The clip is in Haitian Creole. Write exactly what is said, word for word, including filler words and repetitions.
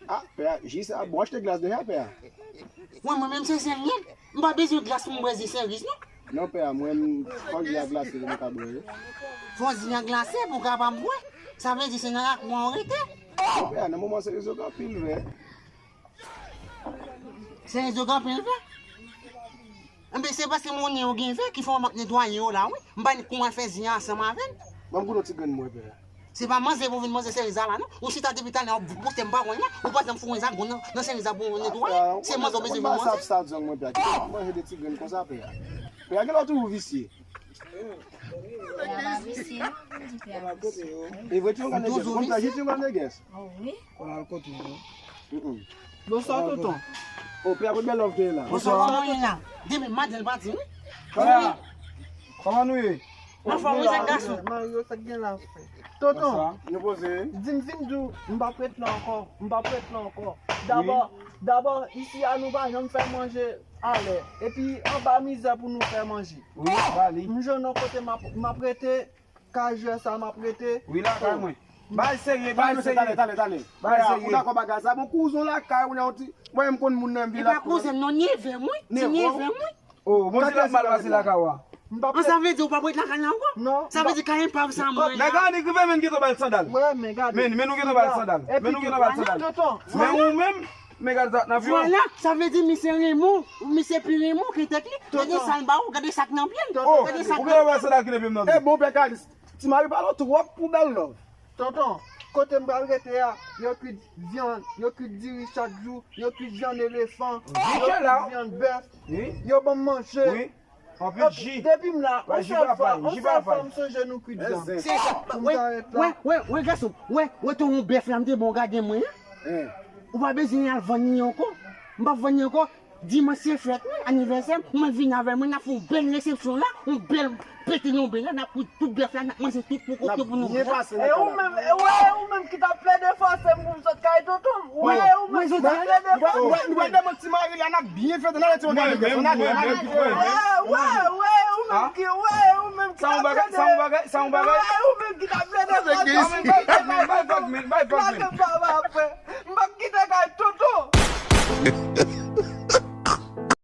Ah, pè a, ji sa bon, achte glas deja, pè a. Mwen, mwen menm se zen nèg. M pa bezwen glas pou m bwè zen seriz, non. Non, pè a, mwen, fò ji a glase pou m ka bwè. Fò ji a glase pou w kapab bwè. Sa vle di se nan lakou an w rete. Non, pè a, nan moman seriz yo gen anpil vè. Seriz yo gen anpil vè. Enben, se paske monnen yo gen vè ki fè w ap netwaye yo la, wi. M pa konn kouman fè zen an ansanm avè l. Ban m goute yon ti grenn mwen, pè a. Se pa manze pou vin manze seriz la, non. Ou chita depi talè, w ap boute m pa konn la. Ou pa janm foure zagon nan, nan seriz la pou w netwaye. Se manze w bezwen vin manze. Sa, sa, sa, mwen, pè a. Kite m manje de ti grenn konsa, pè a. Pè a, gen lè w toujou visye. Pè a pa visye, non. Di pè a visye. E vre, ti yon gade gès. Konn pè a, ti yon gade gès. Oh, wi. Kola al kote yo. Mm-mm. Bonswa, tonton. O, pè a, kote bèl lòv te ye la? Bonswa, kòman w ye la? Depi maten l pati, wi. Kola, kòman nou ye? Anfòm, wi, sa gason. Mario, sa k gen la, frè? Tonton, bonswa. Nou poze. Di m vin di w, m p ap ret la ankò. M p ap ret la ankò. Dabò, dabò, isi a nou pa janm fè manje alè. Epi, anba mizè pou nou fè manje. Wi, ba li. M jwenn yon kote m ap, m ap rete. Kajè sa m ap rete. Wi, lakay mwen. Bay serye, bay serye. Talè, talè, talè. Bay serye. Ou dakò bagay sa? Bon, kouzon lakay, ou nan yon ti. Mwen, m konn moun nan vila. E pa kouzon, non, neve m, wi. Ti neve m, wi. Oh, bon, se la mal pase lakay ou a. An, sa vle di ou p ap ret lakay la ankò? Non. Sa vle di kay enpav sa mwen la. Nèg Anik rive, men gentan bay sandal. Wè, men gade. Men, men nou gentan bay sandal. Men nou gentan bay sandal. Men ou menm, men gade sa, nan vyo. Vwala, sa vle di misye renmen w, misye pi renmen w ke tèt li. Gade sa l ba ou, gade sa k nan pye l. Oh, gade sa k nan pye l. Ou gentan bay sandal ki nan pye m nan. E bon, pè Kalis. Ti mari pa lòt twòp pou bèl lòv. Tonton, kote m pral rete a, yo kuit vyann, yo kuit diri chak jou, yo kuit vyann elefan, yo kuit vyann bèf, yo ban m manje. Anpil ji. Depi m la, yon sèl fwa, yon sèl fwa m sonje nou kuit vyann. Se sa. Pou m ta ret la. Wè, wè, wè, gason, wè, wè, ton yon bèf la, m te bon gade mwen, hein? Ou pa bezwen al vann li ankò. M p ap vann li ankò. Dimanch se fèt mwen, anivèsè m, mwen vin avè mwen, n ap fè yon bèl resepsyon la, yon bèl pete yon bèl la, n ap kwit tout bèf la, n ap manje tout pou kote pou nou bwè. E ou menm, e wè, e ou menm ki t ap plede fòse m pou m sot kay tonton m. Wè, e ou menm ki t ap plede fòse m. Nou pral demen ti mari la, n ap byen fete, n ale ti bagay de gèt, n ale, n ale. Wè, wè, wè, ou menm ki, wè, ou menm ki t ap plede. Sa yon bagay, sa yon bagay, sa yon bagay. Wè, ou menm ki t ap plede fòse m. Bay fragment, bay fragment. Lage papa apre. M p ap kite kay tonton.